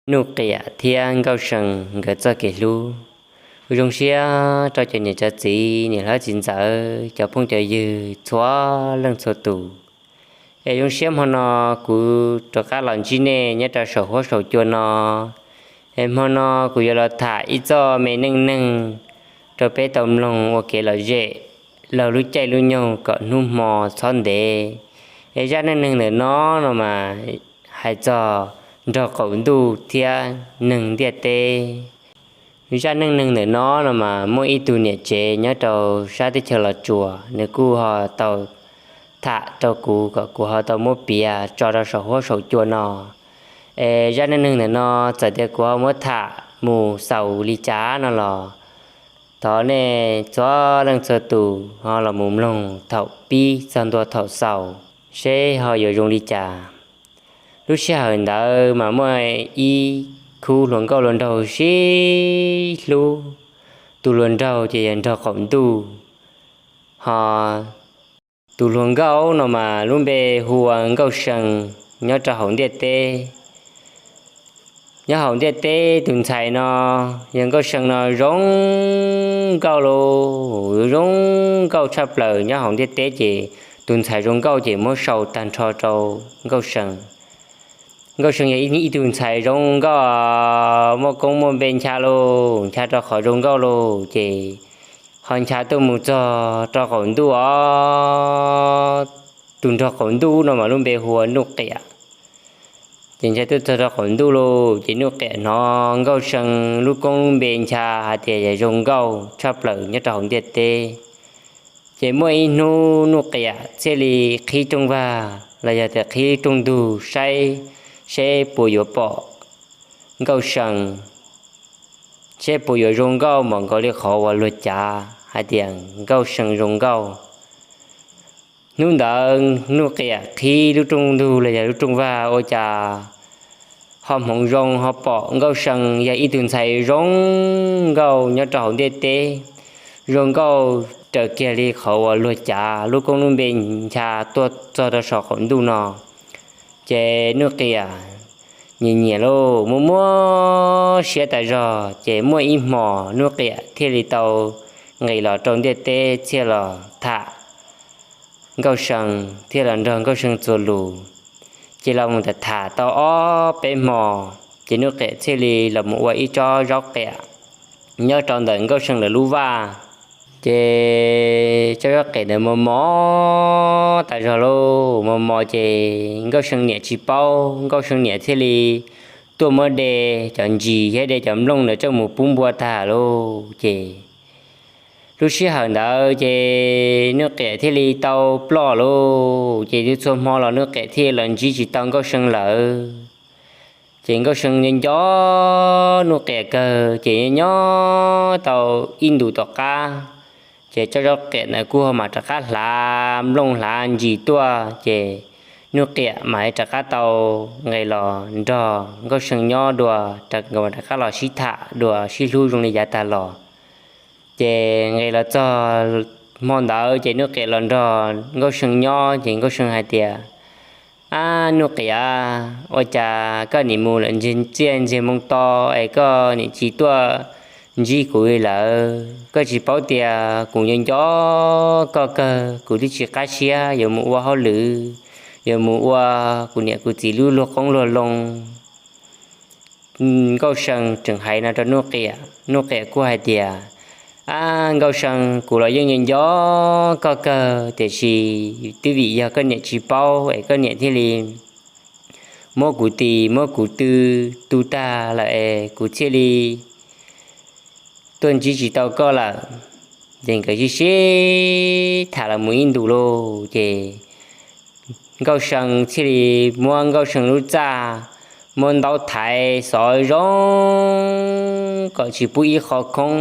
Nuj Qiam thiab Nkauj See nkawd txoj kev hlub. Kuv zoo siab rau cov niam cov txiv, niam hlob txiv ntxawm, cov phooj cov ywg txhua leej txhua tus. Es zoo siab hmo no kuv rov qab los ntsib nej nyob rau saum huab saum cua no. Es hmo no kuv yuav los tham ib txoj me neej neeg rau peb tau mloog ua kev lom zem laug lub caij lub nyoog kom hnub hmo txhob ntev. Es zaj neej neeg ntawm no no mas hais txog nrog qaum ntuj thiab neeg ntiaj teb. Zaj neej neeg ntawm no no mas muaj ib tug niam tsev nyob rau sab teb chaws Los Tsuas, nws kuj ho tau tham rau kuv kom kuv ho tau muab piav tso rau saum huab saum cua no. Es zaj neej neeg ntawm no txawm tias kuv ho muab tham mus xaus li cas no los thov nej txhua leej txhua tus ho los mus mloog thaum pib txog ntua thaum xaus seb ho yuav zoo li cas. Lub sij hawm ntawd mas muaj ib khub hluas nkauj hluas nraug sib hlub. Tus hluas nraug ces yog nrog qaum ntuj, ho tus hluas nkauj no mas lub npe hu ua Nkauj See. Nyob rau hauv ntiaj teb, nyob hauv ntiaj teb tus ntxhais no yog Nkauj See no zoo nkauj lauj, zoo nkauj tshaj plaws. Nyob hauv ntiaj teb ces tus ntxhais zoo nkauj ces muab sau tag nrho rau Nkauj See. Nkauj See yog ib tug ntxhais zoo nkauj, muaj koob muaj npe ncha lauj, ncha rau qhov zoo nkauj lauj ces ho ncha tuaj mus txog rau qaum ntuj os. Tus nrog qaum ntuj no mas lub npe hu ua Nuj Qiam. Ces ncha tuaj txog rau qaum ntuj lauj ces Nuj Qiam hnov Nkauj See lub koob lub npe ncha hais tias yog zoo nkauj tshaj plaws nyob rau hauv ntiaj teb. Ces muaj ib hnub Nuj Qiam thiaj li qhib rooj vag los yog tias qhib rooj ntug saib seb puas yuav pom Nkauj See, seb puas yuav zoo nkauj npaum nkaus li qhov uas luag cav hais tias Nkauj See zoo nkauj. Hnub ntawd Nuj Qiam qhib lub rooj ntug los yog lub rooj vag ua cas ho hmoov zoo ho pom Nkauj See yog ib tug ntxhais zoo nkauj nyob rau hauv ntiaj teb, zoo nkauj raws kiag li qhov uas luag cav lub koob lub npe ncha tuaj txog rau saum qaum ntuj no. Ces Nuj Qiam nyiam nyiam lauj, muaj muaj siab tas zog. Ces muaj ib hmos Nuj Qiam thiaj li tau nqis los rau ntiaj teb thiaj los tham Nkauj See, thiaj los nrog Nkauj See txuas lus. Ces los mus tham tham tau ob peb hmo, ces Nuj Qiam thiaj li los mus ua ib tsob zaub qiam nyob rau ntawm Nkauj See lawv lub vaj. Ces tsob zaub qiam ntawd mos mos tas zog lauj, mos mos ces Nkauj See niam tsis paub, Nkauj See niam thiaj li tuaj muab de cov ntsis thiab de cov nplooj ntawd coj mus pub npua tag lauj. Ces lub sij hawm ntawd ces Nuj Qiam thiaj li tau ploj lauj. Ces txhua hmo los Nuj Qiam thiaj los ntsib tsis tau Nkauj See lawm. Ces Nkauj See nco nco Nuj Qiam kawg, ces nyob nyob tau ib ntus tom qab, ces tsob zaub qiam ntawd kuj ho mam rov qab hlav nplooj hlav ntsis tuaj, ces Nuj Qiam mam rov qab tau nqis los nrog Nkauj See nyob dua, nkawd mam rov qab los sib tham dua sib hlub zoo li yav tag los. Ces nqis los txog hmo ntawd ces Nuj Qiam los nrog Nkauj See nyob, ces Nkauj See hais tias, Ab Nuj Qiam, ua cas koj nim mus lawm ntsiag txiaj ntsiag moo to es koj nim tsis tuaj ntsib kuv li lawm? Koj tsis paub tias kuv nco nco koj kawg, kuv twb tsis qab siab yuav mus ua hauj lwm, yuav mus ua kuv niam kuv txiv lub luag qoob luag loo. Nkauj See tseem hais no rau Nuj Qiam, Nuj Qiam kuj hais tias, Ab Nkauj See, kuv los yeej nco nco koj kawg, tiam sis twb vim yog koj niam tsis paub es koj niam thiaj li muab kuv tis muab kuv tw tu tag lawm es kuv thiaj li tuaj ntsib tsis tau koj lawm. Ces nkawd sib sib tham los mus ib ntus lauj, ces Nkauj See thiaj li muab Nkauj See lub txaj muab ntaub thaiv xov zoo kom tsis pub ib qho khoob,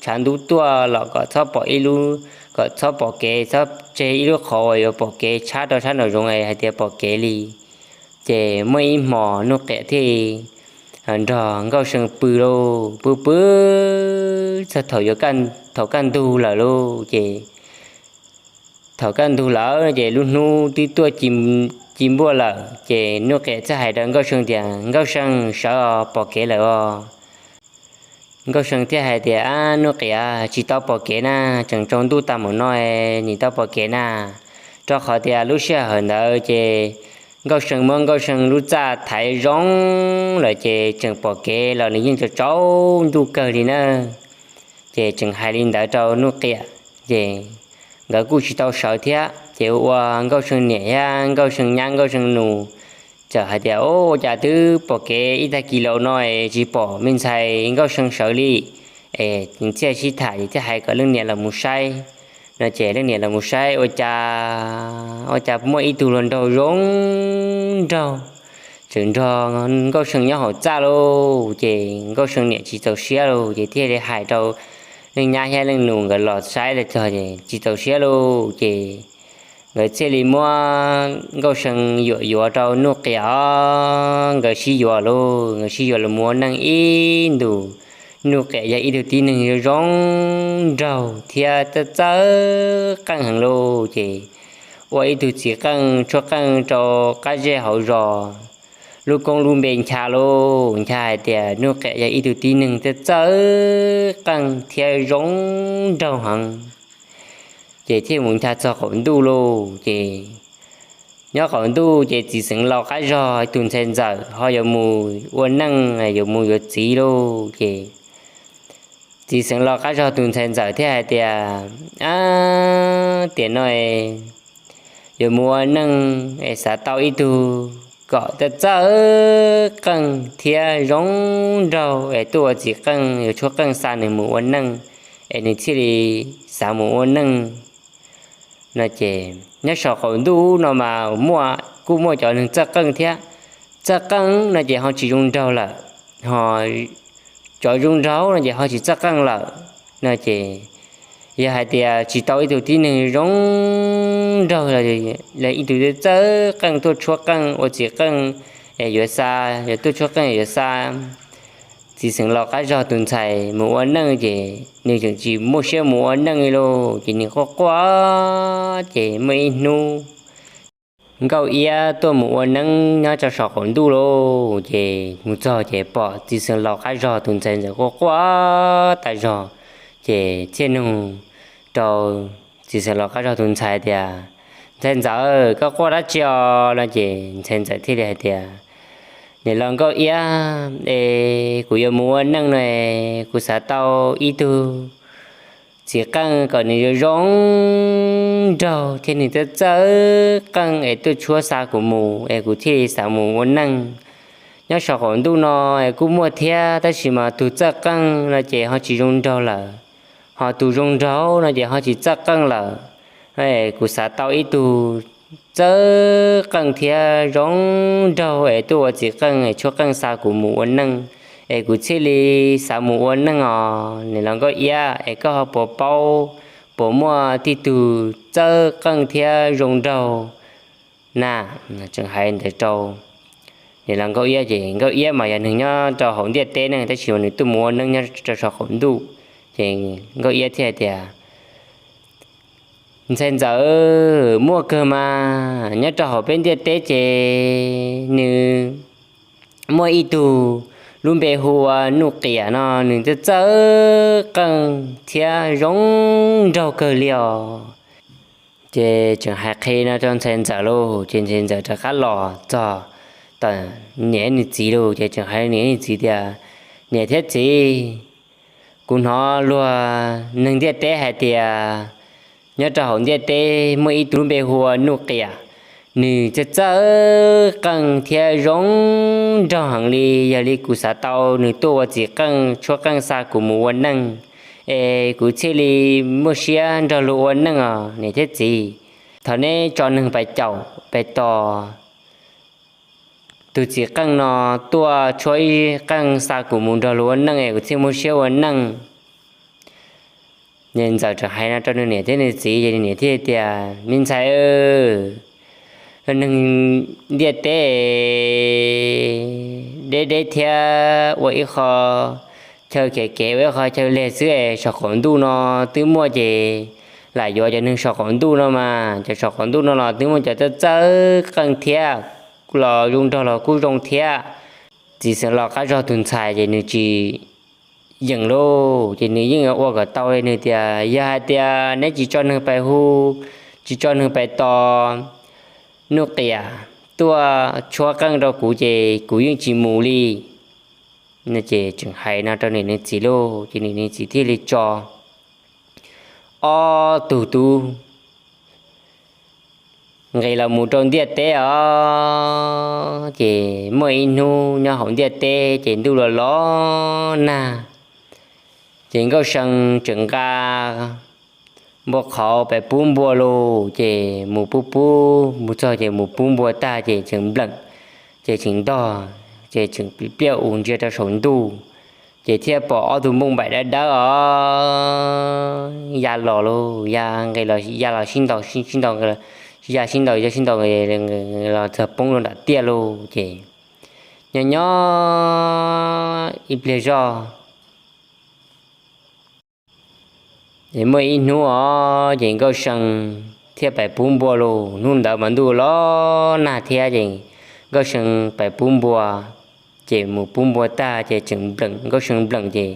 tshav ntuj tuaj los kom txhob pom ib lub, kom txhob pom kev, txhob tseg ib lub qhov uas yuav pom kev tshab rau sab nraum zoov es hais tias pom kev li. Ces muaj ib hmos Nuj Qiam thiaj nrog Nkauj See pw lauj, pw pw txog thaum yuav, thaum kaj ntug lawm lauj, ces thaum kaj ntug lawm ces lub hnub twb tuaj ci npuaj lawm ces Nuj Qiam thiaj hais rau Nkauj See tias, Nkauj See, sawv os, pom kev lawm os. Nkauj See thiaj hais tias, Ab Nuj Qiam, tsis tau pom kev na, tseem tsaus ntuj tag mus no, nim tau pom kev na. Rau qhov tias lub sij hawm ntawd ces Nkauj See muab Nkauj See lub txaj thaiv zoo lawm ces tseem pom kev los nws yeej tsaus ntuj kawg li na. Ces tseem hais li ntawd rau Nuj Qiam, ces nkawd kuj tsis tau sawv thiab. Ces ua Nkauj See niam thiab Nkauj See nyab Nkauj See nus txawm hais tias, Ua cas twb pom kev ib tag kis laus no es tsis pom me ntxhais Nkauj See sawv li, es thiaj sib tham es thiaj hais kom leej niam los mus saib. No ces leej niam los mus saib ua cas, ua cas muaj ib tug hluas nraug zoo nraug tseem nrog Nkauj See nyob hauv txaj lauj. Ces Nkauj See niam tsis txaus siab lauj, ces thiaj li hais rau leej nyab thiab leej nus nkawd los saib los txog ces tsis txaus siab lauj. Ces nkawd thiaj li muab Nkauj See yuam yuav rau Nuj Qiam, nkawd sib yuav lauj, nkawd sib yuav los mus ua neej ib ntus. Nuj Qiam yog ib tug tib neeg zoo nraug thiab txawj txawj qeej heev lauj. Ces ua ib tug txiv qeej tshuab qeej rau qab zej hauv zos, lub koob lub npe ncha lauj, ncha hais tias Nuj Qiam yog ib tug tib neeg txawj txawj qeej thiab zoo nraug heev. Ces thiaj mus ncha txog qaum ntuj lauj. Ces nyob qaum ntuj ces txiv xeev laus qab zog tus ntxhais ntxawm ho yuav mus ua neej, yuav mus yuav txiv lauj. Ces txiv xeev laus qab zog tus ntxhais ntxawm thiaj hais tias, Ab, tiam no yuav mus ua neej es xav tau ib tug kom txawj txawj qeej thiab zoo nraug es tuaj ua txiv qeej, yuav tshuab qeej xa nws mus ua neej es nws thiaj li xav mus ua neej. No ces nyob saum qaum ntuj no mas muaj, kuj muaj cov neeg txawj qeej thiab. Txawj qeej no ces ho tsis zoo nraug lawm, ho cov zoo nraug no ces ho tsis txawj qeej lawm. No ces yog hais tias tsis tau ib tug tib neeg zoo nraug los ib tug txawj qeej tuaj tshuab qeej ua txiv qeej es yuav xa, yuav tuaj tshuab qeej yuav xa txiv xeev laus qab zog tus ntxhais mus ua neej ces nws tseem tsis muaj siab mus ua neej li lauj. Ces nws quaj quaj ces muaj ib hnub Nkauj Iab tuaj mus ua neej nyob rau saum qaum ntuj lauj. Ces mus txog ces pom txiv xeev laus qab zog tus ntxhais ntxawm quaj quaj tas zog, ces thiaj nug rau txiv xeev laus qab zog tus ntxhais tias, Ntxhais ntxawm, koj quaj dab tsi os? No ces ntxhais ntxawm thiaj li hais tias, Niam laus Nkauj Iab, es kuv yuav mus ua neej no, kuv xav tau ib tug txiv qeej kom nws zoo zoo nraug thiab nws txawj txawj qeej es tuaj tshuab xa kuv mus es kuv thiaj li xav mus ua neej. Nyob saum qaum ntuj no es kuj muaj thiab tab sis mas tus txawj qeej no ces ho tsis zoo nraug lawm, ho tus zoo nraug no ces ho tsis txawj qeej lawm. Kuv xav tau ib tug txawj qeej thiab zoo nraug es tuaj ua txiv qeej es tshuab qeej xa kuv mus ua neej, es kuv thiaj li xav mus ua neej os niam laus Nkauj Iab. Es koj ho puas paub, puas muaj tib tug txawj qeej thiab zoo nraug na? Tseem hais ntawd rau niam laus Nkauj Iab ces Nkauj Iab mas yog neeg nyob rau hauv ntiaj teb ne, tab sis mas nws tuaj mus ua neej nyob rau saum qaum ntuj. Ces Nkauj Iab thiaj hais tias, Ntxhais ntxawm, muaj kawg mas, nyob rau hauv peb ntiaj teb ces nws muaj ib tug lub npe hu ua Nuj Qiam no, nws txawj txawj qeej thiab zoo nraug kawg li os. Ces tseem hais qhia no rau ntxhais ntxawm lauj, ces ntxhais ntxawm rov qab los txog tom niam nws txiv lauj, ces tseem hais niam nws txiv tias, Niam thiab txiv, kuv hnov luag neeg ntiaj teb hais tias nyob rau hauv ntiaj teb muaj ib tug lub npe hu ua Nuj Qiam, nws txawj txawj qeej thiab zoo nraug heev li. Yog li kuv xav tau nws tuaj ua txiv qeej tshuab qeej xa kuv mus ua neej, es kuv thiaj li muaj siab nrog luag ua neej os niam thiab txiv. Thov neb tso neeg pais caum pais tos tus txiv qeej no tuaj tshuab ib qeej xa kuv mus nrog luag ua neej es kuv thiaj muaj siab ua neej. Ntxawm tseem hais no rau nws niam thiab nws txiv, ces nws niam thiaj tias, Me ntxhais, neeg ntiaj teb deb deb thiab ua ib qho chaw kev kev ua ib qho chaw leg xwb es saum qaum ntuj no twb muaj ces lam yuav cov neeg saum qaum ntuj no mas cov saum qaum ntuj no los twb muaj cov txawj txawj qeej thiab, los zoo nraug los kuj zoo thiab. Txiv xeem los qab zog tus ntxhais ces nws tsis yeem lauj, ces nws yeej ua kom tau li. Nws tias, yog hais tias neb tsis tso neeg pais hu, tsis tso neeg pais tos Nuj Qiam tuaj tshuab qeej rau kuv ces kuv yeej tsis mus li. Ces tseem hais no rau nws nws txiv lauj, ces nws nws txiv thiaj li tso ob tug tub nqis los mus rau ntiaj teb os. Ces muaj ib hnub nyob hauv ntiaj teb ces ntuj los los nag, ces Nkauj See tseem nqa npua qhauv pais pub npua lauj. Ces mus pub pub mus txog ces mus pub npua tag ces tseem npleem, ces tseem ntog, ces tseem pliaj pliaj us ntsia rau saum ntuj, ces thiaj pom ob tug npoo npaim dawb dawb os ya los lauj, ya nqis los ya los sib ntaus sib ntaus, ya sib ntaus ya sib ntaus los txog poob rau nram tiaj lauj. Ces nyob nyob ib pliag zoj, ces muaj ib hnub os ces Nkauj See thiaj pais pub npua lauj. Hnub ntawd mas ntuj los nag thiab ces Nkauj See pais pub npua, ces mus pub npua tag ces tseem npleem, Nkauj See npleem ces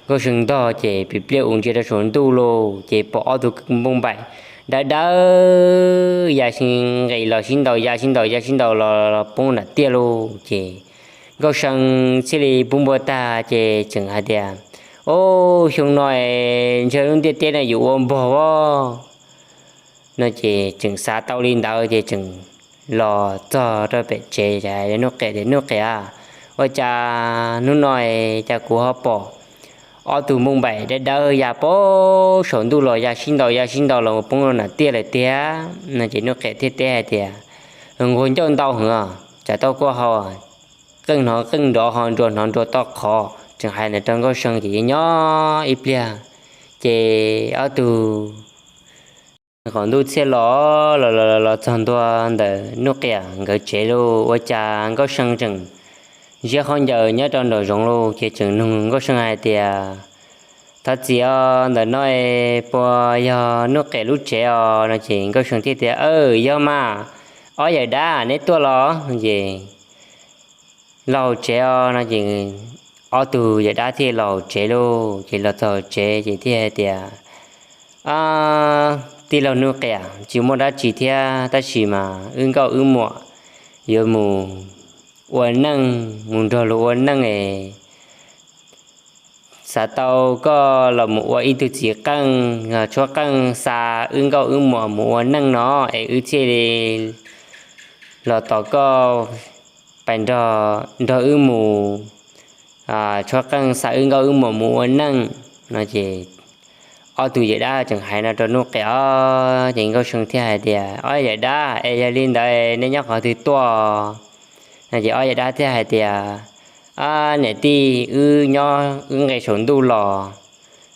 Nkauj See ntog ces pliaj pliaj us ntsia rau saum ntuj lauj, ces pom ob tug npoo npaim dawb dawb ya sib nqis los sib ntaus ya sib ntaus ya sib ntaus los poob nram tiaj lauj. Ces Nkauj See thiaj li pub npua tag ces tseem hais tias, o, xyoo no es ntshe lub ntiaj teb no yuav ua npog os. No ces tseem xav tau li ntawd ces tseem los txog rau pem tsev, Nuj Qiam tias, Nuj Qiam, ua cas hnub no es cas kuv ho pom ob tug npoo npaim dawb dawb ya poob saum ntuj los ya sib ntaus ya sib ntaus los poob rau nram tiaj lawm tiag? No ces Nuj Qiam thiaj teb hais tias, nquag ncauj ntau heev, tsam tau koj ho qeej hnov qeej nrov ho nruas hnov nruas tau qhov. Tseem hais ntawd rau Nkauj See ces nyob nyob ib pliag, ces ob tug qaum ntuj thiaj los los los txog ntua ntawm Nuj Qiam nkawd tsev lauj. Ua cas Nkauj See tseem ziab khaub ncaws nyob rau nraum zoov lauj, ces tseem nug Nkauj See hais tias, thov txim os, ntawm no puas yog Nuj Qiam lub tsev os? No ces Nkauj See thiaj tias, aw, yog mas, ob yawm dab neb tuaj los? Ces los tsev os. No ces ob tug yawm dab thiaj los tsev lauj. Ces los txog tsev ces thiaj hais tias, tij laug Nuj Qiam, tsis muaj dab tsi thiab tab sis mas wb nkauj wb muam yuav mus ua neej, mus nrog luag ua neej es xav tau koj los mus ua ib tug txiv qeej, tshuab qeej xa wb nkauj wb muam mus ua neej no es wb thiaj li los tos koj pais nrog wb mus tshuab qeej xa wb nkauj wb muam mus ua neej. No ces ob tug yawm dab tseem hais no rau Nuj Qiam os, ces Nkauj See thiaj hais tias, ob yawm dab, es yog li ntawd nej nyob qhov twg tuaj? No ces ob yawm dab thiaj hais tias, niam tij, wb nyob wb nqis saum ntuj los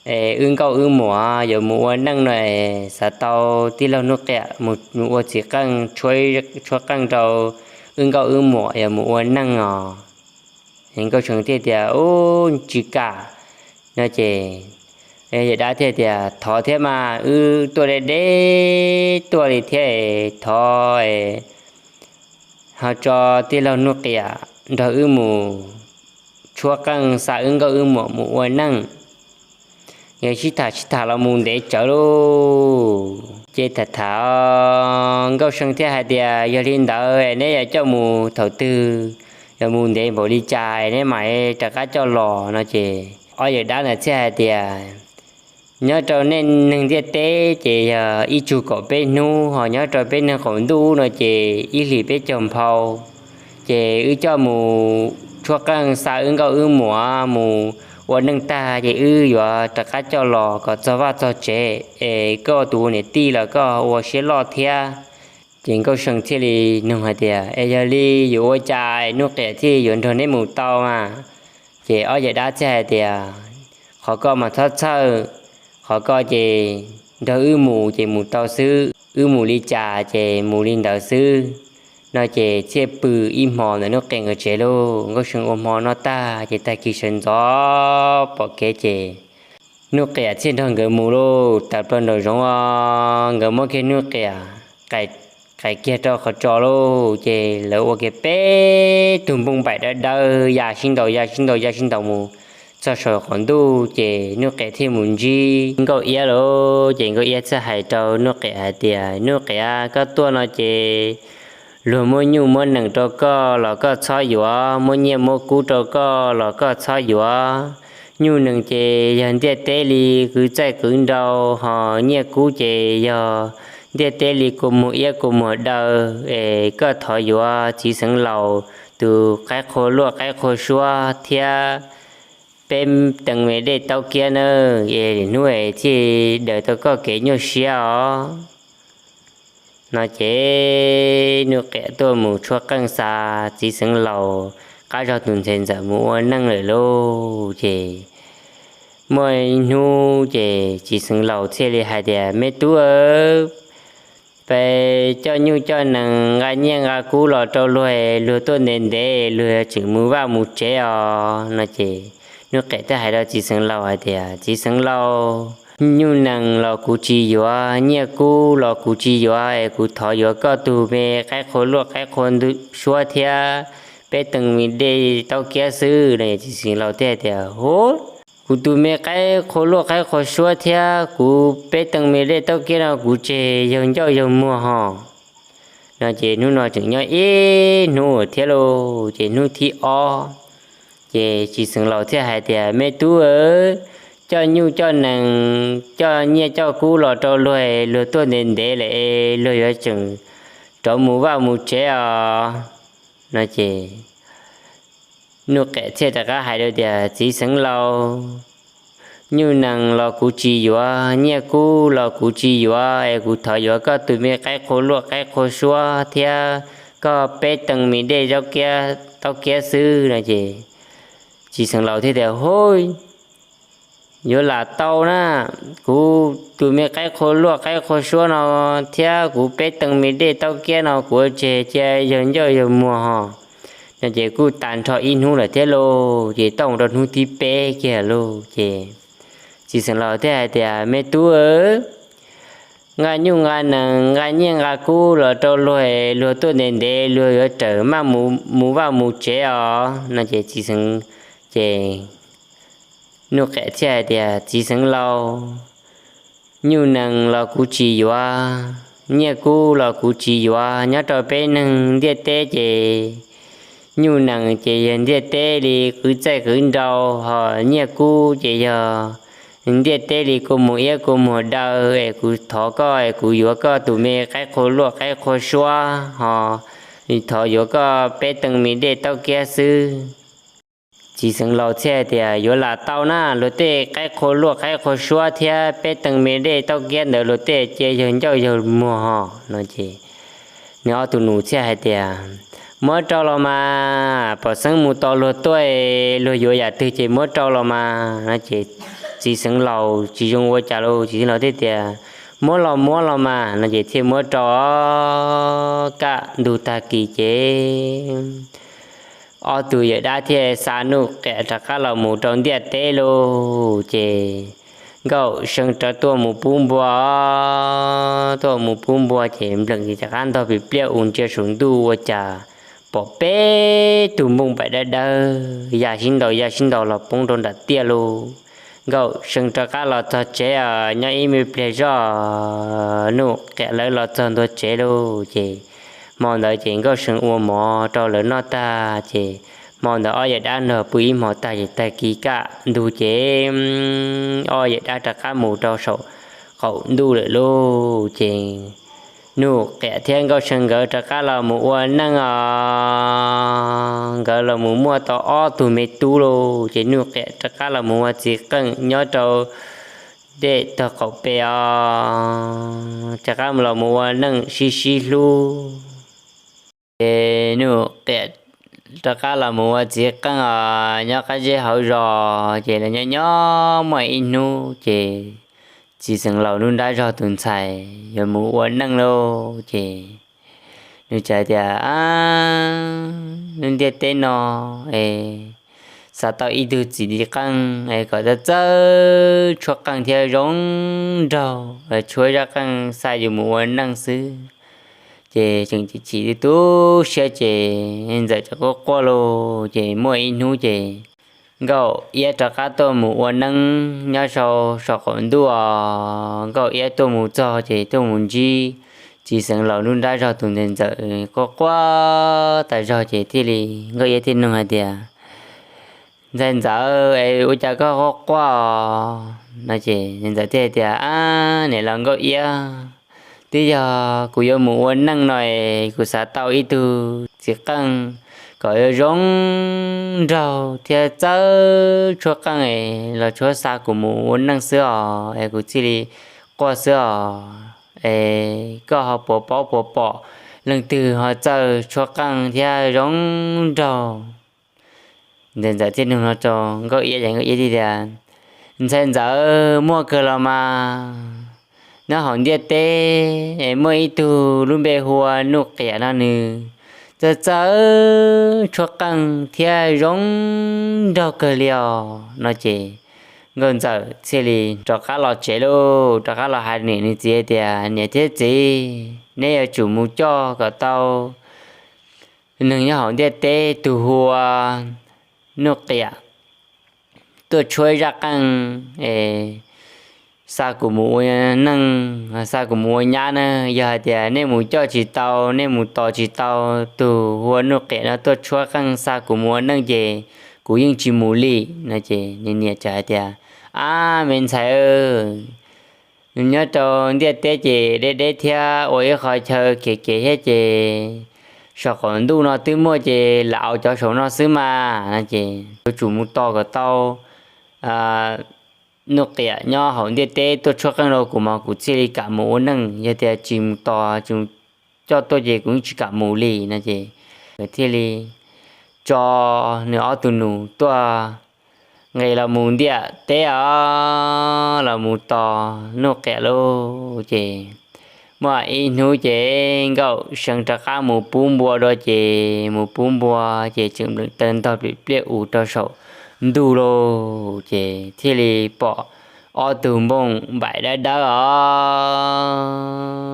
es wb nkauj wb muam yuav mus ua neej no es xav tau tij laug Nuj Qiam mus ua txiv qeej tshuab qeej rau wb nkauj wb muam yuav mus ua neej os. Nkauj See thiaj tias, ub, tsis kam. No ces yawm dab thiaj tias, thov thiab mas, wb tuaj deb deb tuaj li thiab, thov ho tso tij laug Nuj Qiam nrog wb mus tshuab qeej xa wb nkauj wb muam mus ua neej. Yog sib tham sib tham los mus ntev tsawv lauj, ces tham tham Nkauj See thiaj hais tias, yog li ntawd neb yuav coj mus thaum twg, yuav mus ntev npaum li cas neb mam rov qab coj los? No ces ob yawm dab ntawd thiaj hais tias, nyob rau nej neeg ntiaj teb ces yog ib tsug kaum peb hnub, ho nyob rau peb neeg qaum ntuj no ces ib hlis peb caug nphau. Ces wb coj mus tshuab qeej xa wb nkauj wb muam mus ua neej tag ces wb yuav rov qab coj los kom txog vaj txog tsev es koj tus niam tij los koj ua siab loj thiab. Ces Nkauj See thiaj li nug hais tias, es yog li yuav ua cas Nuj Qiam thiaj yuav nrog neb mus tau mas? Ces ob yawm dab thiaj hais tias, qhov koj mas txhob txhawj, qhov koj ces nrog wb mus ces mus tau xwb, wb mus li cas ces mus li ntawd xwb. No ces thiaj pw ib hmo ntawm Nuj Qiam nkawd tsev lauj. Nkauj See ua hmo noj tag ces tag kis sawv ntxov pom kev ces Nuj Qiam thiaj nrog nkawd mus lauj. Tawm plaws nraum zoov os, nkawd muab kiag Nuj Qiam qais kiag rau qhov tsos lauj, ces lawv ua kiag peb tug npoo npaim dawb dawb ya sib ntaus ya sib ntaus ya sib ntaus mus txog saum qaum ntuj, ces Nuj Qiam thiaj mus ntsib Nkauj Iab lauj. Ces Nkauj Iab thiaj hais rau Nuj Qiam hais tias, Nuj Qiam, koj tuaj no ces luag muab nyuj muab nees rau koj los koj txhob yuav, muab nyiaj muab kub rau koj los koj txhob yuav. Nyuj nees ces yog ntiaj teb li kwv txaij kwv nrau, ho nyiaj kub ces yog ntiaj teb li kua muag iab kua muag daw, es koj thov yuav txiv xeev laus tus qaib qhua luaj qaib qhua suab thiab peb teev me dej taub kiab nawb, es hnub es thiaj daws tau koj kev nyuaj siab os. No ces Nuj Qiam tuaj mus tshuab qeej xa txiv xeev laus qab zog tus ntxhais ntxawm mus ua neej lawm lauj. Ces muaj ib hnub ces txiv xeev laus thiaj li hais tias, Me tub, peb coj nyuj coj nees nqa nyiaj nqa kub los rau luag, luag tuaj ntev ntev luag yuav tsum mus vaj mus tsev os. No ces Nuj Qiam thiaj hais rau txiv xeev laus hais tias, Txiv xeev laus, nyuj nees los kuv tsis yuav, nyiaj kub los kuv tsis yuav, es kuv thov yuav koj tus me qaib qhua luaj qaib qhua suab thiab peb teev me dej taub kiab xwb. No txiv xeev laus thiaj hais tias, Hu, kuv tus me qaib qhua luaj qaib qhua suab thiab kuv peb teev me dej taub kiab no kuv tseg yawg ncauj yawg muag hos. No ces hnub no tseem nyob ib hnub thiab lauj, ces hnub thib ob ces txiv xeev laus thiaj hais tias, Me tub, coj nyuj coj nees coj nyiaj coj kub los rau luag, luag tuaj ntev ntev lawm es luag yuav tsum rov mus vaj mus tsev os. No ces Nuj Qiam thiaj rov qab hais rau tias, Txiv xeev laus, nyuj nees los kuv tsis yuav, nyiaj kub los kuv tsis yuav, es kuv thov yuav koj tus me qaib qhua luaj qaib qhua suab thiab koj peb teev me dej taub kiab xwb. No ces txiv xeev laus thiaj tias, Hu, yuav lam tau na, kuv tus me qaib qhua luaj qaib qhua suab no thiab kuv peb teev me dej taub kiab no kuv tseg cia yawg ncauj yawg muag hos. No ces kuj tag nrho ib hnub lawm thiab lauj, ces tau mus rau hnub thib peb kiag lauj ces txiv xeev laus thiaj hais tias, Me tub, nqa nyuj nqa nees nqa nyiaj nqa kub los rau luag, luag tuaj ntev ntev luag yuav tsum maj mus vaj mus tsev os. No ces txiv xeev, ces Nuj Qiam thiaj hais tias, Txiv xeev laus, nyuj nees los kuv tsis yuav, nyiaj kub los kuv tsis yuav. Nyob rau peb neeg ntiaj teb ces nyuj nees ces yog ntiaj teb li qwv txaij qwv nrau, ho nyiaj kub ces yog ntiaj teb li kua muag iab kua muag daw, es kuv thov koj es kuv yuav koj tus me qaib qhua luaj qaib qhua suab, ho thov yuav koj peb teev me dej taub kiab xwb. Txiv xeev laus thiaj tias, Yuav lam tau na, luag tej qaib qhua luaj qaib qhua suab thiab peb teev me dej taub kiab ntawd luag tej cia yawg ncauj yawg muag hos. No ces nws ob tug nus thiaj hais tias, Muab rau los mas, pom xeeb mus tos luag tuaj, luag yuav yam twg ces muab rau los mas. No ces txiv xeev laus tsis zoo ua cas lauj, txiv xeev laus thiaj tias, Muab los muab los mas. No ces thiaj muab rau. Kaj ntug tag kis ces ob tug yawm dab thiaj xa Nuj Qiam rov qab los mus rau ntiaj teb lauj. Ces Nkauj See rov tuaj mus pub npua, tuaj mus pub npua ces npleem ces rov qab ntog pis pliaj u ntsia saum ntuj ua cas pom peb tug npoo npaim dawb dawb ya sib ntaus ya sib ntaus los poob rau nram tiaj lauj. Nkauj See rov qab los txog tsev, nyob ib me pliag zoj Nuj Qiam lawv los txog ntua tsev lauj. Ces hmo ntawd ces Nkauj See ua mov rau lawv noj tag ces hmo ntawd ob yawm dab nrog pw ib hmo tag ces tag kis kaj ntug ces ob yawm dab rov qab mus rau saum qaum ntuj lawm lauj. Ces Nuj Qiam thiab Nkauj See nkawd rov qab los mus ua neej os, nkawd los mus muaj tau ob tug me tub lauj. Ces Nuj Qiam rov qab los mus ua txiv qeej nyob rau dej tog qaum pes os, rov qab los mus ua neej sib sib hlub. Ces Nuj Qiam rov qab los mus ua txiv qeej os, nyob qab zeb hauv zos. Ces lawv nyob nyob muaj ib hnub ces txiv xeev laus lub nrab zog tus ntxhais yuav mus ua neej lauj. Ces nws txawm tias, Lub ntiaj teb no es xav tau ib tug txiv qeej es kom txawj txawj tshuab qeej thiab zoo nraug, tshuab zaj qeej xa yus mus ua neej xwb. Ces tseem chim chim tu siab ces Ntxawm txawm quaj quaj lauj. Ces muaj ib hnub ces Nkauj Iab rov qab tuaj mus ua neej nyob sau saum qaum ntuj os. Nkauj Iab tuaj mus txog ces tuaj mus ntsib txiv xeev laus nruab nrab zog tus ntxhais Ntxawm quaj quaj tas zog ces thiaj li Nkauj Iab thiaj nug hais tias, Ntxhais Ntxawm, es ua cas koj quaj quaj no? Ces Ntxawm thiaj tias, Ab, niam laus Nkauj Iab, twb yog kuv yuav mus ua neej no es kuv xav tau ib tug txiv qeej kom yuav zoo nraug thiab txawj tshuab qeej es los tshuab xa kuv mus ua neej xwb os, es kuv thiaj li quaj xwb os. Es koj ho puas paub puas pom leej twg ho txawj tshuab qeej thiab zoo nraug? Ntxhais Ntxawm thiaj nug no rau Nkauj Iab, Nkauj Iab thiaj tias, Ntxhais Ntxawm, muaj kawg los mas. Nyob hauv ntiaj teb es muaj ib tug lub npe hu ua Nuj Qiam no, nws txawj txawj tshuab qeej thiab zoo nraug kawg li os no. Ces Nkauj Ntxawm thiaj li rov qab los tsev lauj, rov qab los hais niam nws txiv tias, Niam thiab txiv, neb yuav tsum mus coj kom tau neeg nyob hauv ntiaj teb tus hu ua Nuj Qiam tuaj tshuab zaj qeej es xa kuv mus ua neej, xa kuv mus ua nyab na. Yog hais tias nej mus coj tsis tau, nej mus tos tsis tau tus hu ua Nuj Qiam no tuaj tshuab qeej xa kuv mus ua neej ces kuv yeej tsis mus li no. Ces nws niam txawm hais tias, Ab, me ntxhais, nyob rau ntiaj teb ces deb deb thiab ua ib qho chaw kev kev thiab ces saum qaum ntuj no twb muaj ces lam au cov saum no xwb mas no. Ces yuav tsum mus tos kom tau Nuj Qiam nyob hauv ntiaj teb tuaj tshuab qeej rau kuv mas kuv thiaj li kam mus ua neej. Yog tias tsis mus tos tsis mus coj tuaj ces kuv yeej tsis kam mus li no. Ces thiaj li tso nws ob tug nus tuaj nqis los mus ntiaj teb os, los mus tos Nuj Qiam lauj. Ces muaj ib hnub ces Nkauj See rov qab mus pub npua dua, ces mus pub npua ces tseem npleem taw ntog pliam pliaj us rau saum ntuj lauj. Ces thiaj li pom ob tug nplooj npaim dawb dawb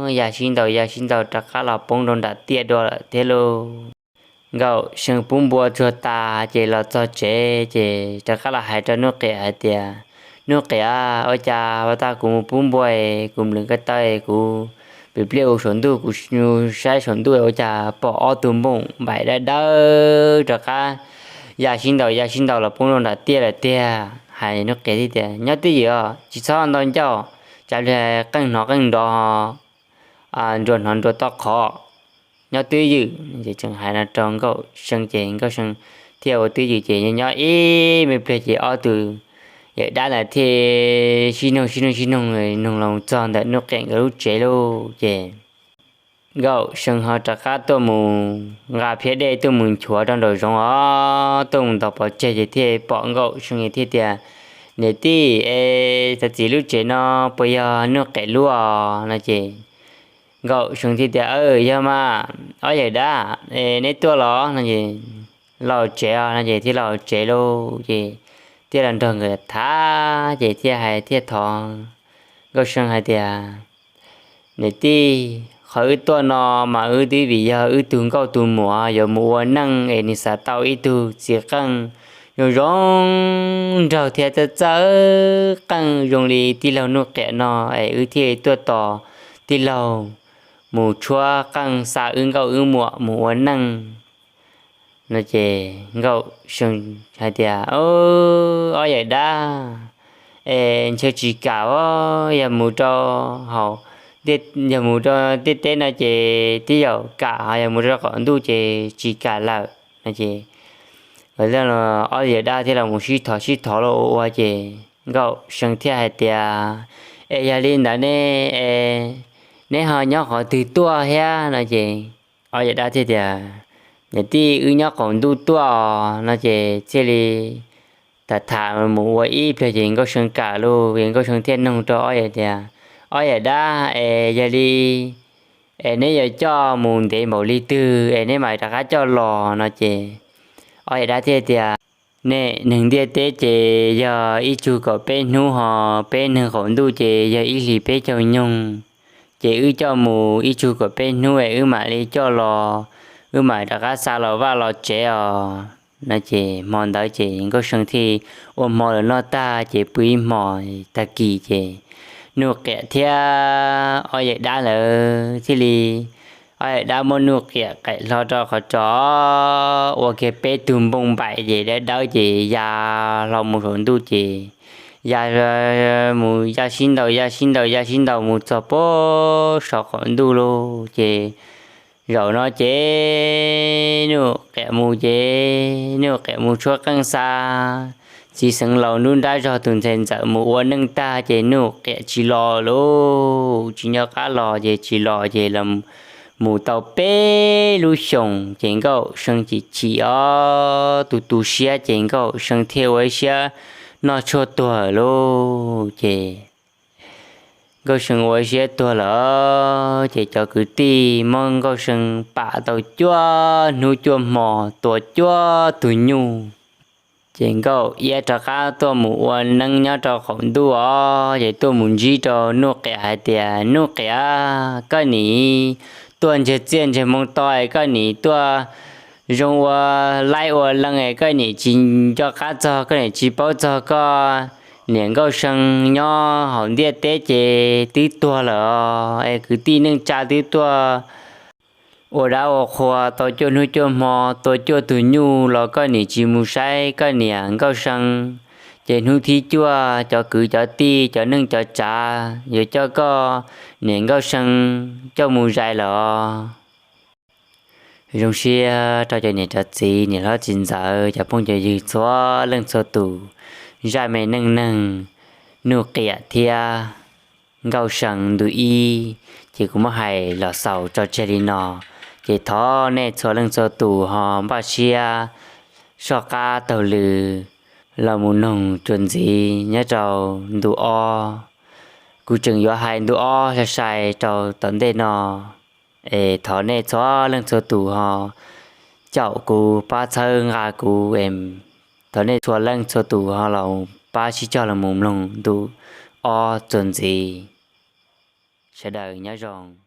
os, ya sib ntaus ya sib ntaus rov qab los poob rau nram tiaj dua lawm thiab lauj. Nkauj See pub npua tsuag tas ces los txog tsev ces rov qab los hais rau Nuj Qiam hais tias, Nuj Qiam, ua cas ua tas kuv mus pub npua es kuv npleem ko taw es kuv pliam pliaj us saum ntuj, kuv saib saum ntuj ua cas pom ob tug nplooj npaim dawb dawb rov qab ya sib ntaus ya sib ntaus los poob rau nram tiaj lawm tiag. Hais Nuj Qiam thiaj tias, Nyob twj ywm os, tsis txhob ntau ncauj, tsam li qeej hnov qeej nrov, nruas hnov nruas toj qhov, nyob twj ywm. Ces tseem hais no rau Nkauj See ces Nkauj See thiaj ua twj ywm ces nyob ib me pliag ces ob tug yawm dab ntawd thiaj sib noog sib noog sib noog, noog los txog ntawm Nuj Qiam nkawd lub tsev lauj. Ces Nkauj See ho rov qab tuaj mus nqa phiab dej tuaj mus nchuav rau nraum zoov os, tuaj mus ntaus pov tseg ces thiaj pom Nkauj See thiaj tias, Niam tij, es txiv lub tsev no puas yog Nuj Qiam lub os no? Ces Nkauj See thiaj tias, Yog mas, ob yawm dab, es neb tuaj los no? Ces los tsev os no ces thiaj los tsev lauj. Ces thiaj los nrog nkawd tham ces thiaj hais thiaj thov Nkauj See hais tias, Niam tij, qhov wb tuaj no mas wb twb vim yog wb tug nkauj tus muam yuav mus ua neej es nws xav tau ib tug txiv qeej zoo zoo nraug thiab txawj txawj qeej zoo li tij laug Nuj Qiam no es wb thiaj li tuaj tos tij laug mus tshuab qeej xa wb nkauj wb muam mus ua neej no. Ces Nkauj See hais tias, Ob yawm dab, es ntshe tsis kam os, yog mus rau hauv, yog mus rau ntiaj teb no ces twb yaum kam, ho yog mus rau qaum ntuj ces tsis kam lawm no. Ces ob yawm dab thiaj los mus sib thov sib thov los ua ua ces Nkauj See thiaj hais tias, Es yog li ntawd ne, es neb ho nyob qhov twg tuaj thiab no? Ces ob yawm dab thiaj tias, Niam tij, wb nyob qaum ntuj tuaj no. Ces thiaj li tham tham mus ua ib pliag ces Nkauj See kam lauj. Nkauj See thiaj nug rau ob yawm tias, Ob yawm dab, es yog li es neb yuav coj mus ntev npaum li twg es neb mam rov qab coj los no? Ces ob yawm dab thiaj tias, Nej neeg ntiaj teb ces yog ib tsug kaum peb hnub, ho peb neeg qaum ntuj ces yog ib hlis peb caug nyoog. Ces wb coj mus ib tsug kaum peb hnub es wb mam li coj los, wb mam rov qab xa los vaj los tsev os. No ces hmo ntawd ces Nkauj See thiaj ua hmo los noj tag ces pw ib hmos, tag kis ces Nuj Qiam thiab ob yawm dab lawv thiaj li, ob yawm dab muab Nuj Qiam qem hlo rau qhov tsos, ua kiag peb tug npoo npaim ces dawb dawb ces ya hlo mus saum ntuj ces ya mus ya sib ntaus ya sib ntaus ya sib ntaus mus txog puag saum qaum ntuj lauj. Ces zaum no ces Nuj Qiam mus ces Nuj Qiam mus tshuab qeej xa txiv xeev laus nruab nrab zog tus ntxhais ntxawm mus ua neej tag ces Nuj Qiam tsis los lauj, tsis nco qab los ces tsis los ces los mus tau peb lub xyoos ces Nkauj See chim chim os, tu tu siab ces Nkauj See thiaj ua ib siab noj tshuaj tuag lauj. Ces Nkauj See ua ib siab tuag lawm ces cov kwv tij muab Nkauj See pam tau cuaj hnub cuaj hmo, tua cuaj tug nyuj. Ces Nkauj Iab rov qab tuaj mus ua neeb nyob rau qaum ntuj os, ces tuaj mus ntsib rau Nuj Qiam hais tias, Nuj Qiam, koj nim tuaj ntseg txiaj ntseg moo to es koj nim tuaj zoo ua laib ua leej es koj nim tsis nco qab txog, koj nim tsis paub txog koj niam Nkauj See nyob hauv ntiaj teb ces twb tuag lawm os, es kwv tij neej tsa twb tuaj ua dab ua qhua tau cuaj hnub cuaj hmo, tua cuaj tug nyuj los koj nim tsis mus saib koj niam Nkauj See. Ces hnub thib cuaj cov kwv cov tij cov neej cov tsav yuav coj koj niam Nkauj See coj mus zais lawm os. Zoo siab rau cov niam cov txiv, niam hlob txiv ntxawm, cov phooj cov ywg txhua leej txhua tus, zaj me neej neeg Nuj Qiam thiab Nkauj See ntu ib ces kuv muab hais los xaus tso tseg li no. Ces thov nej txhua leej txhua tus ho npaj siab soj qab taug lw los mus noog txuas ntxiv nyob rau ntu ob. Kuv tseem yuav hais ntu ob sai sai rau tom ntej no, es thov nej txhua leej txhua tus ho caum kuv, pab txhawb nqa kuv, thov nej txhua leej txhua tus ho los pab sib cog los mus mloog ntu ob txuas ntxiv. Sawv daws nyob zoo.